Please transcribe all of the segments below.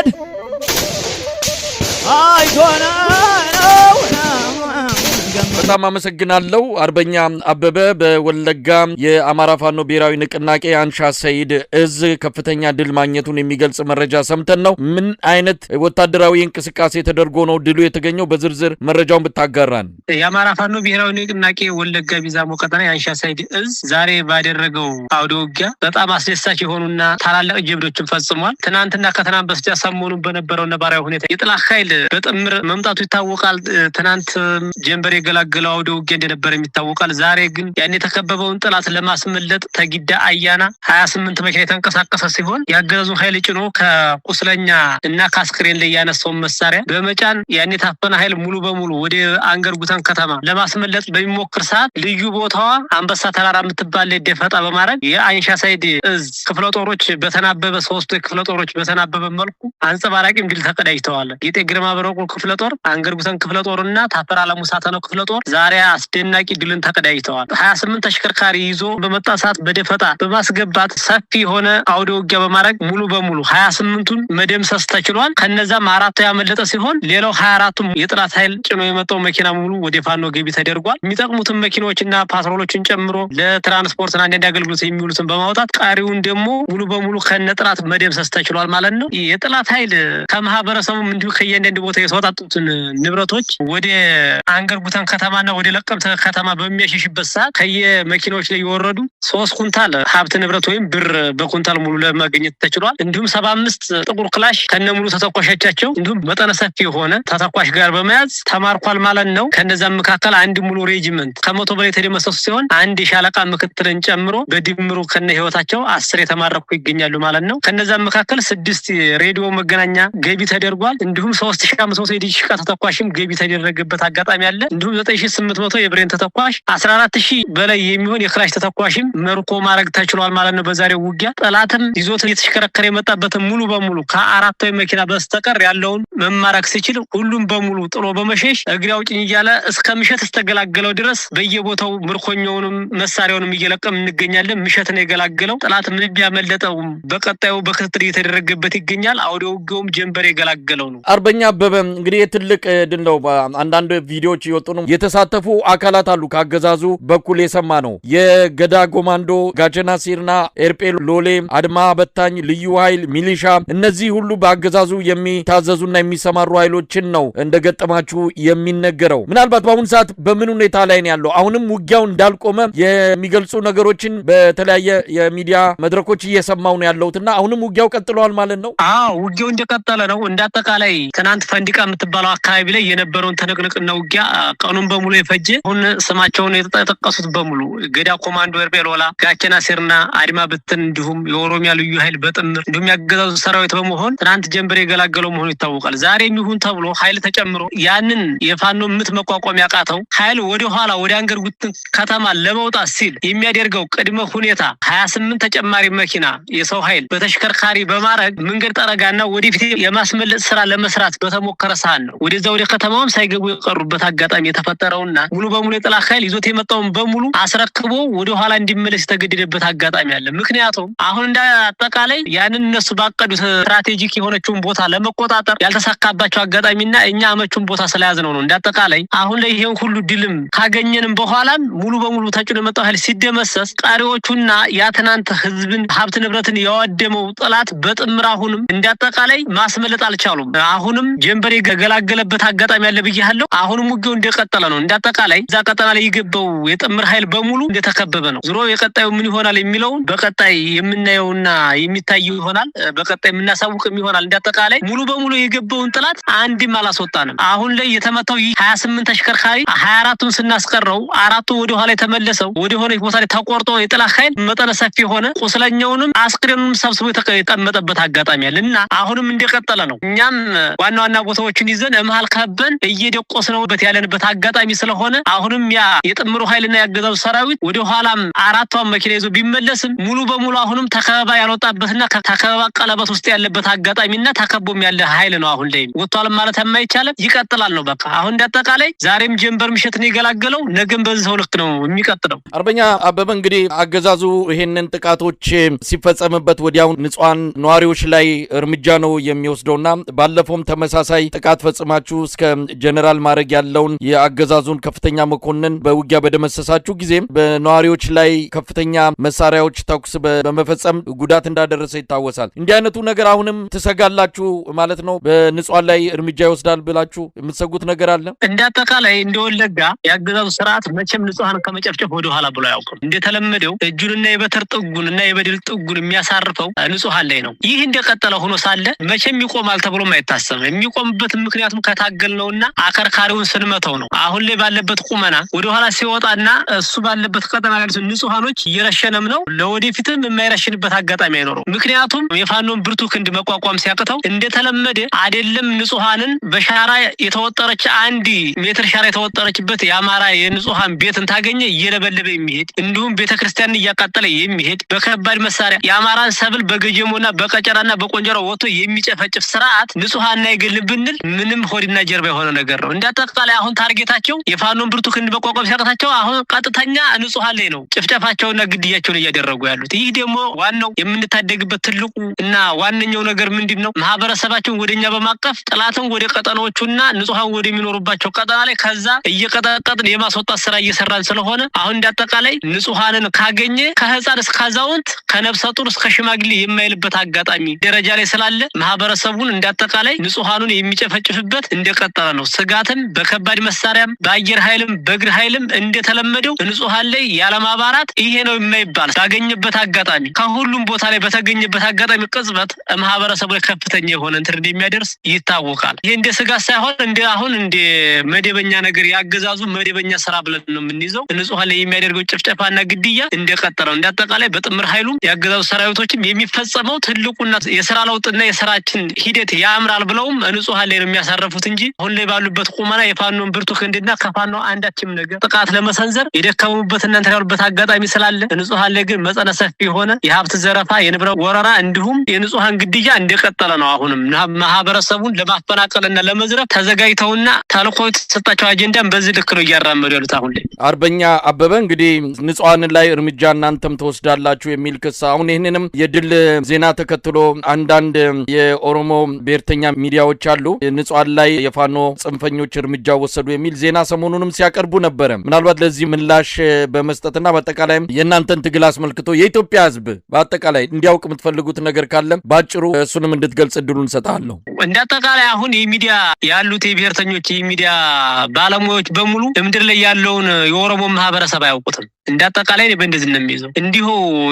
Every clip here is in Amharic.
መንገድ አይቶና። በጣም አመሰግናለሁ አርበኛ አበበ። በወለጋ የአማራ ፋኖ ብሔራዊ ንቅናቄ አንሻ ሰይድ እዝ ከፍተኛ ድል ማግኘቱን የሚገልጽ መረጃ ሰምተን ነው። ምን አይነት ወታደራዊ እንቅስቃሴ ተደርጎ ነው ድሉ የተገኘው? በዝርዝር መረጃውን ብታጋራን። የአማራ ፋኖ ብሔራዊ ንቅናቄ ወለጋ ቢዛሞ ቀጠና የአንሻ ሰይድ እዝ ዛሬ ባደረገው አውደ ውጊያ በጣም አስደሳች የሆኑና ታላላቅ ጀብዶችን ፈጽሟል። ትናንትና ከትናንት በስቲያ ሰሞኑን በነበረው ነባራዊ ሁኔታ የጠላት ኃይል በጥምር መምጣቱ ይታወቃል። ትናንት ጀንበር የገላገለው አውደ ውጊያ እንደነበረ ይታወቃል። ዛሬ ግን ያን የተከበበውን ጠላት ለማስመለጥ ተጊዳ አያና 28 መኪና የተንቀሳቀሰ ሲሆን የአገዛዙን ኃይል ጭኖ ከቁስለኛ እና ከአስክሬን ላይ ያነሳውን መሳሪያ በመጫን ያን የታፈነ ኃይል ሙሉ በሙሉ ወደ አንገር ጉተን ከተማ ለማስመለጥ በሚሞክር ሰዓት ልዩ ቦታዋ አንበሳ ተራራ የምትባል ላይ ደፈጣ በማድረግ የአንሻ ሳይድ እዝ ክፍለ ጦሮች በተናበበ፣ ሶስቱ የክፍለ ጦሮች በተናበበ መልኩ አንጸባራቂም ድል ተቀዳጅተዋል። ጌጤ ግርማ በረቁ ክፍለ ጦር፣ አንገር ጉተን ክፍለ ጦር እና ታፈር አለሙ ሳተነው ክፍለ ጦር ዛሬ አስደናቂ ድልን ተቀዳጅተዋል። 28 ተሽከርካሪ ይዞ በመጣ ሰዓት በደፈጣ በማስገባት ሰፊ የሆነ አውደ ውጊያ በማድረግ ሙሉ በሙሉ 28ቱን መደምሰስ ተችሏል። ከነዛም አራቱ ያመለጠ ሲሆን ሌላው 24ቱም የጠላት ኃይል ጭኖ የመጣው መኪና ሙሉ ወደ ፋኖ ገቢ ተደርጓል። የሚጠቅሙትን መኪናዎችና ፓትሮሎችን ጨምሮ ለትራንስፖርትና አንዳንድ አገልግሎት የሚውሉትን በማውጣት ቀሪውን ደግሞ ሙሉ በሙሉ ከነጠላት መደምሰስ ተችሏል ማለት ነው። የጠላት ኃይል ከማህበረሰቡም እንዲሁ ከእያንዳንዱ ቦታ የተወጣጡትን ንብረቶች ወደ አንገር ጉተን ከተማና ወደ ለቀምት ከተማ በሚያሸሽበት ሰዓት ከየመኪናዎች ላይ የወረዱ 3 ኩንታል ሀብት ንብረት ወይም ብር በኩንታል ሙሉ ለማግኘት ተችሏል። እንዲሁም 75 ጥቁር ክላሽ ከነሙሉ ተተኳሾቻቸው እንዲሁም መጠነ ሰፊ የሆነ ተተኳሽ ጋር በመያዝ ተማርኳል ማለት ነው። ከነዛም መካከል አንድ ሙሉ ሬጂመንት ከ100 በላይ የተደመሰሱ ሲሆን አንድ የሻለቃ ምክትልን ጨምሮ በድምሩ ከነ ህይወታቸው 10 የተማረኩ ይገኛሉ ማለት ነው። ከነዛም መካከል 6 ሬዲዮ መገናኛ ገቢ ተደርጓል። እንዲሁም 3500 የዲሽቃ ተተኳሽም ገቢ ተደረገበት አጋጣሚ አለ። እንዲሁም 9800 የብሬን ተተኳሽ፣ 14000 በላይ የሚሆን የክላሽ ተተኳሽም ምርኮ ማድረግ ተችሏል ማለት ነው። በዛሬው ውጊያ ጠላትም ይዞት እየተሽከረከረ የመጣበትን ሙሉ በሙሉ ከአራት መኪና በስተቀር ያለውን መማረክ ሲችል ሁሉም በሙሉ ጥሎ በመሸሽ እግሬ አውጭኝ እያለ እስከ ምሸት እስተገላገለው ድረስ በየቦታው ምርኮኛውንም መሳሪያውንም እየለቀም እንገኛለን። ምሸት ነው የገላገለው። ጠላት ምንም ያመለጠው በቀጣዩ በክትትል እየተደረገበት ይገኛል። አውደ ውጊያውም ጀንበር የገላገለው ነው። አርበኛ አበበ፣ እንግዲህ ትልቅ ድል ነው። አንዳንድ ቪዲዮዎች እየወጡ ነው። የተሳተፉ አካላት አሉ። ካገዛዙ በኩል የሰማ ነው። የገዳ ኮማንዶ፣ ጋቸና ሲርና፣ ኤርጴ ሎሌ፣ አድማ በታኝ፣ ልዩ ኃይል፣ ሚሊሻ፣ እነዚህ ሁሉ በአገዛዙ የሚታዘዙና የሚሰማሩ ኃይሎችን ነው እንደገጠማችሁ የሚነገረው። ምናልባት በአሁኑ ሰዓት በምን ሁኔታ ላይ ነው ያለው? አሁንም ውጊያው እንዳልቆመ የሚገልጹ ነገሮችን በተለያየ የሚዲያ መድረኮች እየሰማው ነው ያለሁት እና አሁንም ውጊያው ቀጥለዋል ማለት ነው። አዎ፣ ውጊያው እንደቀጠለ ነው። እንደ አጠቃላይ ትናንት ፈንዲቃ የምትባለው አካባቢ ላይ የነበረውን ትንቅንቅና ውጊያ ቀኑን በሙሉ የፈጀ፣ አሁን ስማቸውን የተጠቀሱት በሙሉ ገዳ ኮማንዶ፣ ኤርቤሎላ፣ ጋቸና ሴርና፣ አድማ ብትን እንዲሁም የኦሮሚያ ልዩ ኃይል በጥምር እንዲሁም ያገዛዙ ሰራዊት በመሆን ትናንት ጀንበር የገላገለው መሆኑ ይታወቃል። ዛሬ የሚሆን ተብሎ ኃይል ተጨምሮ ያንን የፋኖ ምት መቋቋም ያቃተው ኃይል ወደ ኋላ ወደ አንገር ጉትን ከተማ ለመውጣት ሲል የሚያደርገው ቅድመ ሁኔታ 28 ተጨማሪ መኪና የሰው ኃይል በተሽከርካሪ በማድረግ መንገድ ጠረጋና ወደፊት የማስመለጥ ስራ ለመስራት በተሞከረ ሰዓት ነው ወደዛ ወደ ከተማውም ሳይገቡ የቀሩበት አጋጣሚ የተፈጠረውና ሙሉ በሙሉ የጠላት ኃይል ይዞት የመጣውን በሙሉ አስረክቦ ወደኋላ እንዲመለስ የተገደደበት አጋጣሚ አለ። ምክንያቱም አሁን እንደ አጠቃላይ ያንን እነሱ ባቀዱት strategic የሆነችውን ቦታ ለመቆጣጠር ያልተሳካባቸው አጋጣሚና እኛ አመቹን ቦታ ስለያዝነው ነው። እንደ አጠቃላይ አሁን ላይ ይሄን ሁሉ ድልም ካገኘንም በኋላም ሙሉ በሙሉ ተጭኖ የመጣው ኃይል ሲደመሰስ ቀሪዎቹና ያ ትናንት ህዝብን ሀብት ንብረትን ያወደመው ጠላት በጥምር አሁንም እንደ አጠቃላይ ማስመለጥ አልቻሉም። አሁንም ጀንበር የገላገለበት አጋጣሚ አለ ብያለሁ። አሁንም ውጊያው እንደቀጠለ ነው። እንደ አጠቃላይ እዛ ቀጠና ላይ የገባው የጥምር ኃይል በሙሉ እንደተከበበ ነው። ዞሮ የቀጣዩ ምን ይሆናል የሚለውን በቀጣይ የምናየውና የሚታየው ይሆናል። በቀጣይ የምናሳውቅም ይሆናል። እንደ አጠቃላይ ሙሉ በሙሉ የገባውን ጠላት አንድም አላስወጣንም። አሁን ላይ የተመታው ይህ 28 ተሽከርካሪ 24ቱን ስናስቀረው አራቱ ወደ ኋላ የተመለሰው ወደ ሆነ ቦታ ላይ ተቆርጦ የጠላት ኃይል መጠነ ሰፊ የሆነ ቁስለኛውንም አስክሬኑንም ሰብስቦ የተቀመጠበት አጋጣሚ አለ እና አሁንም እንደቀጠለ ነው። እኛም ዋና ዋና ቦታዎችን ይዘን መሀል ከበን እየደቆስነውበት ያለንበት አጋጣሚ አጋጣሚ ስለሆነ አሁንም ያ የጥምሩ ኃይልና ያገዛዙ ሰራዊት ወደ ኋላም 4ቷን መኪና ይዞ ቢመለስም ሙሉ በሙሉ አሁንም ተከበባ ያልወጣበትና ተከበባ ቀለበት ውስጥ ያለበት አጋጣሚና ተከቦም ያለ ኃይል ነው። አሁን ላይ ወጥቷል ማለት የማይቻልም ይቀጥላል ነው በቃ። አሁን እንዳጠቃላይ ዛሬም ጀንበር ምሽት ነው የገላገለው፣ ነገም በዚህ ልክ ነው የሚቀጥለው። አርበኛ አበበ እንግዲህ አገዛዙ ይሄንን ጥቃቶች ሲፈጸምበት ወዲያው ንጹሃን ነዋሪዎች ላይ እርምጃ ነው የሚወስደውና ባለፈውም ተመሳሳይ ጥቃት ፈጽማችሁ እስከ ጀነራል ማድረግ ያለውን የአገዛዙን ከፍተኛ መኮንን በውጊያ በደመሰሳችሁ ጊዜ በነዋሪዎች ላይ ከፍተኛ መሳሪያዎች ተኩስ በመፈጸም ጉዳት እንዳደረሰ ይታወሳል። እንዲህ አይነቱ ነገር አሁንም ትሰጋላችሁ ማለት ነው? በንጹሃን ላይ እርምጃ ይወስዳል ብላችሁ የምትሰጉት ነገር አለ? እንዳጠቃላይ እንደወለጋ ያገዛዙ ስርዓት መቼም ንጹሃን ከመጨፍጨፍ ወደ ኋላ ብሎ አያውቅም። እንደተለመደው እጁንና የበትር ጥጉንና የበድል ጥጉን የሚያሳርፈው ንጹሃን ላይ ነው። ይህ እንደቀጠለ ሆኖ ሳለ መቼም ይቆማል ተብሎም አይታሰብም። የሚቆምበት ምክንያቱም ከታገልነውና አከርካሪውን ስንመተው ነው። አሁን ላይ ባለበት ቁመና ወደ ኋላ ሲወጣና እሱ ባለበት ቀጠና ላይ ንጹሃኖች እየረሸነም ነው። ለወደፊትም የማይረሽንበት አጋጣሚ አይኖረው። ምክንያቱም የፋኖን ብርቱ ክንድ መቋቋም ሲያቅተው እንደተለመደ አይደለም ንጹሃንን በሻራ የተወጠረች 1 ሜትር ሻራ የተወጠረችበት የአማራ የንጹሃን ቤትን ታገኘ እየለበለበ የሚሄድ እንዲሁም ቤተክርስቲያንን እያቃጠለ የሚሄድ በከባድ መሳሪያ የአማራን ሰብል በገጀሞና በቀጨራና በቆንጀራ ወጥቶ የሚጨፈጭፍ ስርዓት ንጹሃን አይገልም ብንል ምንም ሆድና ጀርባ የሆነ ነገር ነው። እንዳጠቃላይ አሁን ታርጌታቸው የፋኖን ብርቱ ክንድ መቋቋም ሲያቅታቸው አሁን ቀጥተኛ ንጹሃን ላይ ነው ጭፍጨፋቸውና ግድያቸውን እያደረጉ ያሉት። ይህ ደግሞ ዋናው የምንታደግበት ትልቁ እና ዋነኛው ነገር ምንድነው? ማህበረሰባቸውን ወደኛ በማቀፍ ጠላትን ወደ ቀጠናዎቹና ንጹሃን ወደሚኖሩባቸው ቀጠና ላይ ከዛ እየቀጠቀጥን የማስወጣት ስራ እየሰራን ስለሆነ አሁን እንዳጠቃላይ ንጹሃንን ካገኘ ከህፃን እስከ አዛውንት ከነፍሰ ጡር እስከ ሽማግሌ የማይልበት አጋጣሚ ደረጃ ላይ ስላለ ማህበረሰቡን እንዳጠቃላይ ንጹሃኑን የሚጨፈጭፍበት እንደቀጠለ ነው። ስጋትም በከባድ መሳሪያም በአየር ኃይልም በእግር ኃይልም እንደተለመደው ንጹሃን ላይ ያለማባራት ይሄ ነው የማይባል ባገኘበት አጋጣሚ ከሁሉም ቦታ ላይ በተገኘበት አጋጣሚ ቅጽበት ማህበረሰቡ ላይ ከፍተኛ የሆነ እንትን እንደሚያደርስ ይታወቃል። ይሄ እንደ ስጋት ሳይሆን እንደ አሁን እንደ መደበኛ ነገር ያገዛዙ መደበኛ ስራ ብለን ነው የምንይዘው። ንጹሃን ላይ የሚያደርገው ጭፍጨፋና ግድያ እንደቀጠለው እንዳጠቃላይ በጥምር ኃይሉ ያገዛዙ ሰራዊቶችም የሚፈጸመው ትልቁና የስራ ለውጥና የስራችን ሂደት ያምራል ብለውም ንጹሃን ላይ ነው የሚያሳርፉት እንጂ አሁን ላይ ባሉበት ቁመና የፋኖን ብርቱ ክንድና ከፋኖ አንዳችም ነገር ጥቃት ለመሰንዘር የደከሙበትና እንትን ያሉበት አጋጣሚ ስላለ ንጹሃን ላይ ግን መጠነ ሰፊ የሆነ የሀብት ዘረፋ፣ የንብረት ወረራ እንዲሁም የንጹሃን ግድያ እንደቀጠለ ነው። አሁንም ማህበረሰቡን ለማፈናቀልና ለመዝረፍ ተዘጋጅተውና ተልኮ የተሰጣቸው አጀንዳን በዚህ ልክ ነው እያራመዱ ያሉት አሁን ላይ። አርበኛ አበበ እንግዲህ ንጹሃን ላይ እርምጃ እናንተም ትወስዳላችሁ የሚል ክስ አሁን ይህንንም የድል ዜና ተከትሎ አንዳንድ የኦሮሞ ብሔርተኛ ሚዲያዎች አሉ ንጹሃን ላይ የፋኖ ጽንፈኞች እርምጃ ወሰዱ የሚል ዜና ሰሞኑንም ሲያቀርቡ ነበር። ምናልባት ለዚህ ምላሽ በመስጠትና በአጠቃላይም የእናንተን ትግል አስመልክቶ የኢትዮጵያ ሕዝብ በአጠቃላይ እንዲያውቅ የምትፈልጉት ነገር ካለ ባጭሩ እሱንም እንድትገልጽ እድሉን እሰጥሃለሁ። እንዳጠቃላይ አሁን የሚዲያ ያሉት የብሔርተኞች የሚዲያ ባለሙያዎች በሙሉ ምድር ላይ ያለውን የኦሮሞ ማህበረሰብ አያውቁትም። እንዳጠቃላይ በእንደዚህ ነው የሚይዘው። እንዲሁ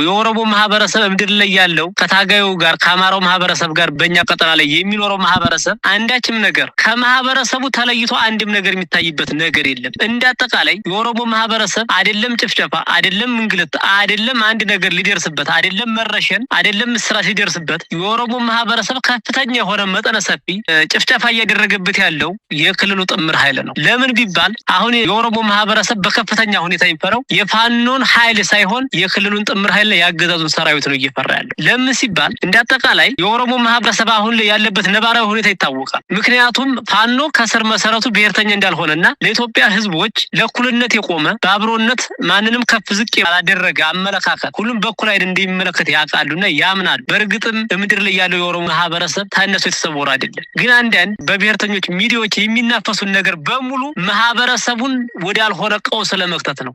የኦሮሞ ማህበረሰብ ምድር ላይ ያለው ከታጋዩ ጋር ከአማራው ማህበረሰብ ጋር በእኛ ቀጠና ላይ የሚኖረው ማህበረሰብ አንዳችም ነገር ከማህበረሰቡ ተለይቶ አንድም ነገር የሚታይበት ነገር የለም። እንዳጠቃላይ የኦሮሞ ማህበረሰብ አይደለም ጭፍጨፋ፣ አይደለም እንግልት፣ አይደለም አንድ ነገር ሊደርስበት፣ አይደለም መረሸን፣ አይደለም እስራት ሊደርስበት የኦሮሞ ማህበረሰብ ከፍተኛ የሆነ መጠነ ሰፊ ጭፍጨፋ እያደረገበት ያለው የክልሉ ጥምር ኃይል ነው። ለምን ቢባል አሁን የኦሮሞ ማህበረሰብ በከፍተኛ ሁኔታ የሚፈራው የፋኖን ኃይል ሳይሆን የክልሉን ጥምር ኃይል ያገዛዙን ሰራዊት ነው እየፈራ ያለው። ለምን ሲባል እንዳጠቃላይ የኦሮሞ ማህበረሰብ አሁን ላይ ያለበት ነባራዊ ሁኔታ ይታወቃል። ምክንያቱም ፋኖ ከስር መሰረቱ ብሔርተኛ እንዳልሆነና ለኢትዮጵያ ሕዝቦች ለእኩልነት የቆመ በአብሮነት ማንንም ከፍ ዝቅ ያላደረገ አመለካከት ሁሉም በኩል አይን እንደሚመለከት ያውቃሉና ያምናሉ። በእርግጥም በምድር ላይ ያለው የኦሮሞ ማህበረሰብ ታነሱ የተሰወረ አይደለም። ግን አንዳንድ በብሔርተኞች ሚዲያዎች የሚናፈሱን ነገር በሙሉ ማህበረሰቡን ወዳልሆነ ቀውስ ለመክተት ነው።